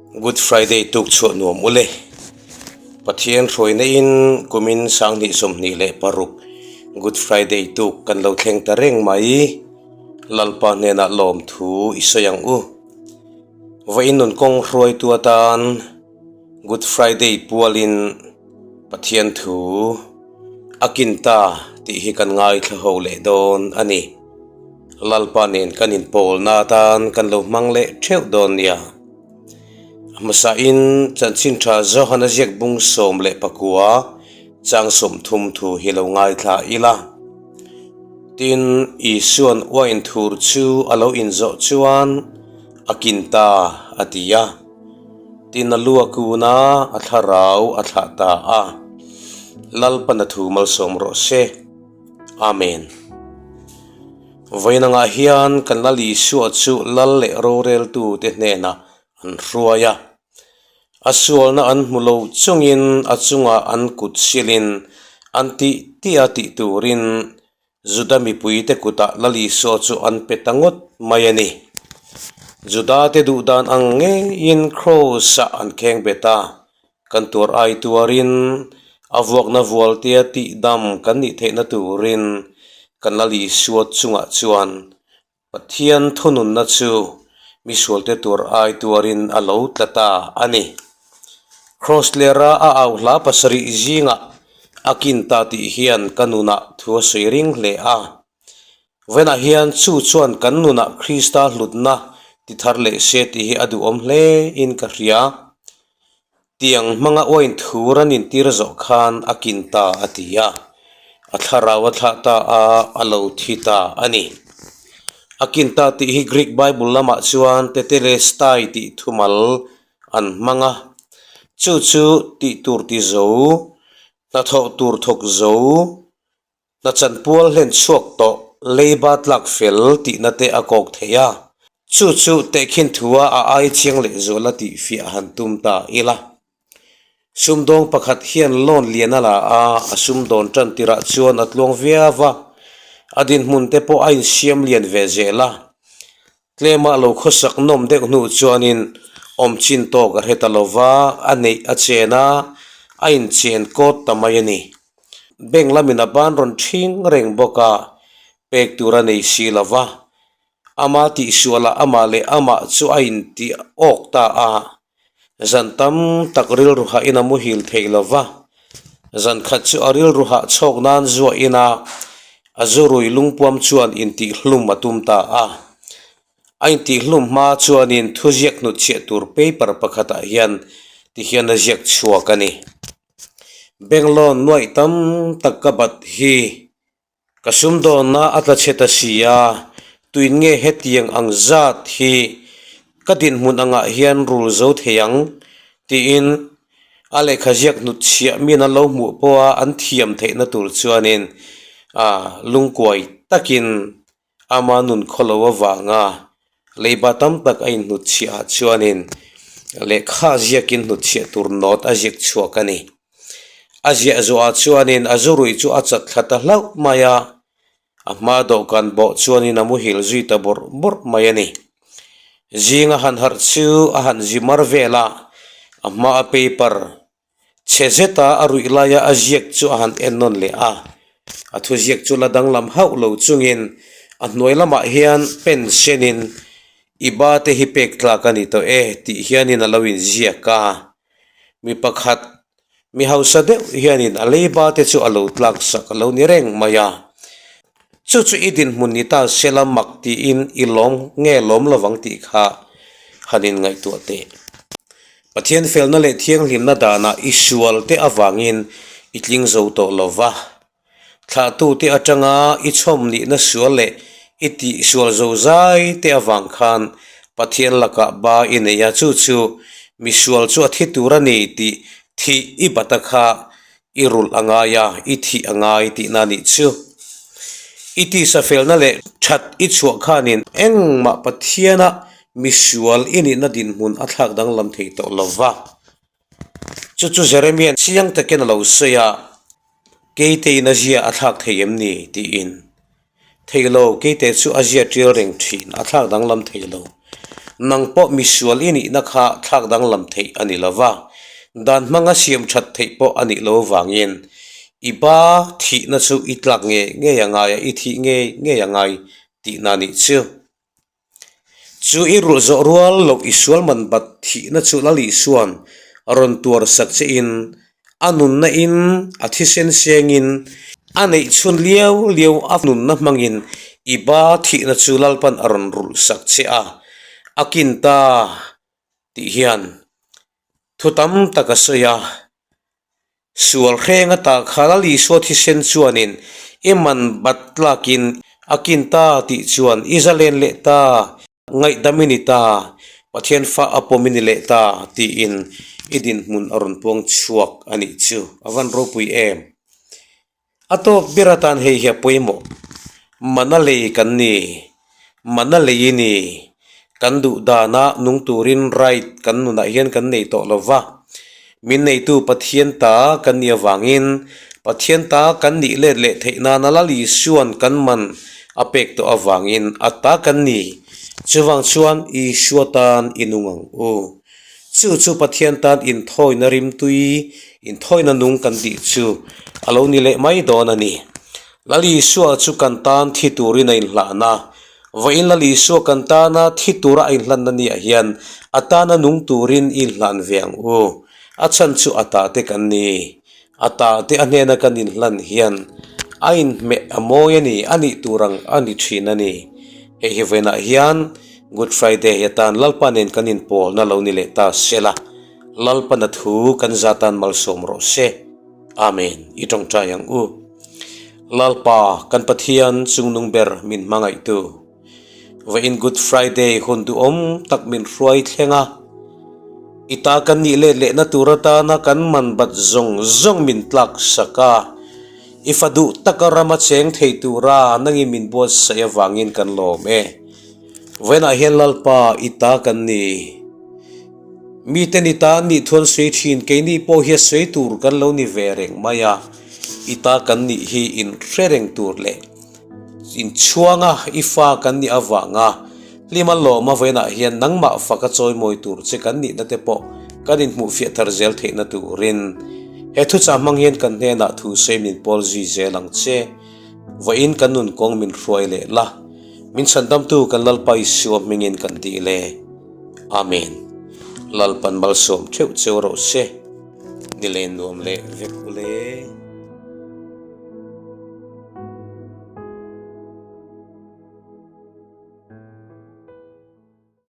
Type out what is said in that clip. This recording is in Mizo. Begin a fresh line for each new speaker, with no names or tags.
Good Friday tuk chhuah nuam ule. Pathian hruaina in kumin 2026 Good Friday tuk kan lo thleng ta reng mai. Lalpa hnenah lawmthu i sawi ang u. Vawiin nun kawng hruaitu atan Good Friday pualin Pathian thu a kin ta tih hi kan ngaithla ho leh dawn a ni. Lalpa nen kan inpawlna atan kan lo hmang leh theuh dawn nia. A hmasain chanchin tha Johana ziak bung 14 chang 30 thu hi lo ngaithla ila. Tin, Isua'n uain thur chu a lo inzawh chuan a kin ta a ti a. Tin a lu a kun a, a thlarau a thlah ta a. Lalpan a thu malsawm rawh se. Amen. Vawiin angah hian kan Lal Isua chu Lal leh roreltute hnenah an hruai a. A sualna an hmu lo chungin a chungah an kut silin an tih tih a tih turin Juda mipuite kutah Lal Isua chu an pe ta ngawt mai a ni. Judate duh dan ang ngeiin Kraws-ah an kheng bet a, kan tuar ai tuarin a vuakna vualtea tihdam kan nih theihna turin kan Lal Isua chungah chuan Pathian thununna chu misualte tur ai tuarin a lo tla ta a ni. Kraws lera a au hla pasarih zingah a kin ta tih hian ka nunah thu a sawi ring hle a. Vawiinah hian chu chuan kan nunah Krista hlutna ti thar leh se tih hi a duhawm hle in ka hria. Tiang hmanga uain thur an intir zawh khan a kin ta a ti a, a thlarau a thlah ta a, a lo thi ta a ni. A kin ta tih hi Greek Bible lamah chuan tetelestai tih thumal an hmang a, chu chu tih tur ti zo, hnathawh tur thawk zo, Hna chanpual hlen chhuak tawh leiba tlak fel tihna te a kawk thei a, chu chu tehkhin thua a ai chiang leh zual a tih fiah han tum ta ila. Sumdawng pakhat hian loan lian a la a, a sumdawn tan tirah chuan a tluang viau a, a dinhmun te pawh a insiam lian ve zel a. Tlema lo khawsak nawm deuh hnu chuanin awm chin tawk a hre ta lo va, a neih a chen a, a inchen kawt ta mai a ni. Bank lamin a ban rawn ṭhing reng bawk a, pek tur a nei si lo va, ama tihsualah amah leh amah chu a intih awk ta a, zan tam tak rilru hahin a muhil thei lo va, zan khat chu a rilru hah chhawk nan zuahin a, a zurui lungpuam chuan intihhlum a tum ta a. A intihhlum hma chuanin thuziak hnutchhiah tur paper pakhatah hian tihian a ziak chhuak a ni. Bank loan nuaih tam tak ka bat hi ka sumdawnna a tla chhe ta si a, tuin nge hetiang ang zat hi ka dinhmun angah hian rul zo thei ang tiin a lehkha ziak hnut chhiah min an lo hmuh pawha an thiam theihna tur chuanin ah lungkuai takin Ama nun khawlo avanga leiba tam tak a inhnutchhiah ah chuanin lehkha ziakin hnutchhiah tur nawt a ziak chhuak a ni. A ziah zuah ah chuanin a zurui chu a chat thla ta hlauh mai a, a hma dawhkan bawh chuanin a muhil zui ta bawrh bawrh mai a ni. Zing a han harh chu a han zi mar vel a, a hma a paper Chhe zeta a ruih laia a ziak chu a han en nawn leh a, a thuziak chu la danglam hauh lo chungin a hnuai lamah hian pen senin i ba te hi pek tlak a ni tawh e tih hianin a lo inziak a. Mi pakhat, mi hausa deuh hianin a lei ba te chu a lo tlak sak a lo ni reng mai a. Chu chu i dinhmun ni ta sela mak tiin i lawm nge lawm lovang tih kha han inngaihtuah teh. Pathian felna leh thianghlimna danah i sual te avangin i tling zo tawh lo va. Thlahtute atanga i chhawm nihna sual leh i tih sual zo zai te avang khan Pathian lakah ba i nei a, chu chu misual chu a thi tur a ni tih thih i bat a kha I rulh a ngai a, i thih a ngai tihna a nih chu. I tisa felna leh that i chhuah khanin engmah Pathiana misual i nihna dinhmun a thlak danglam thei tawh lo va. Chu chu Jeremiah chiang takin a lo sawi a, Keitein a zia a thlak thei em ni? tiin. Thei lo, keite chu a zia tial reng thin, a thlak danglam thei lo. Nang pawh misual i nihna kha thlak danglam theih a ni lo va, dan hmanga siam that theih pawh a nih lo vangin i ba thihna chu i tlak ngei ngei a ngai a, i thih ngei ngei a ngai tihna a nih chu. Chu i rulh zawh rual loh i sual man bat thihna chu Lal Isua'n a rawn tuar sak che in, a nunna in, a thisen seng in, a neih chhun liau liau a nunna hmang in i ba thihna chu Lalpa'n a rawn rulh sak che a, a kin ta tih hian thu tam tak a sawi a. Sual hreng ata kha Lal Isua thisen chuanin i man bat tlakin a kin ta tih chuan i zalen leh ta, ngaihdam i ni ta, Pathian fa a pawm i ni leh ta tiin i dinhmun a rawn puang chhuak a nih chu a van ropui em. A tawk ber atan hei hi a pawimawh. Mana lei kan ni, mana lei i ni. Kan duh dana nung turin right kan nunah hian kan nei tawh lo va. Min neitu Pathian ta kan nih avangin Pathian ta kan nih let leh theih nana Lal Isua'n kan man a pek tawh avangin a ta kan ni. Chuvang chuan Isua tan i nung ang u. Chu chu Pathian tan inthawina rimtui, inthawina nung kan tih chu a lo ni leh mai dawn a ni. Lal Isua chu kan tan thi turin a inhlan a, vawiin Lal Isua kan tana thi tura a inhlanna niah hian a tana nung turin i inhlan ve ang u. A chhan chu a ta te kan ni. A ta te a hnena kan inhlan hian a inhmeh a mawi a ni, a nih tur ang a ni thin a ni. Hei hi vawiinah hian Good Friday atan Lalpa nen kan inpawlna lo ni leh ta sela, Lalpana thu kan zatan malsawm rawh se. Amen. I tawngtai ang u. Lalpa, kan Pathian chungnung ber min hmangaihtu. Vawiin Good Friday hun duhawm tak min hruai thleng a, i ta kan nih let lehna tur atana kan man bat zawng zawng min tlak sak a, i fa duh taka rama cheng thei tura nangin min buatsaih avangin kan lawm e. Vawiinah hian Lalpa i ta kan ni. Mite ni ta an nih thu an sawi thin, keini pawh hi a sawi tur kan lo ni ve reng mai a, i ta kan nih hi inhre reng tur leh Inchhuanga i fa kan nih avanga hlima lawma vawiinah hian nangmah faka chawimawi tur che kan nihna te pawh kan inhmuhfiah thar zel theihna turin he thuchah hmang hian kan hnenah thu sawi min pawl zui zel ang che. Vawiin kan nun kawng min hruai leh la, min chhandamtu kan Lalpa Isua hmingin kan dil e. Amen. Lalpan malsawm theuh cheu rawh se. Ni len nuam leh vek u le.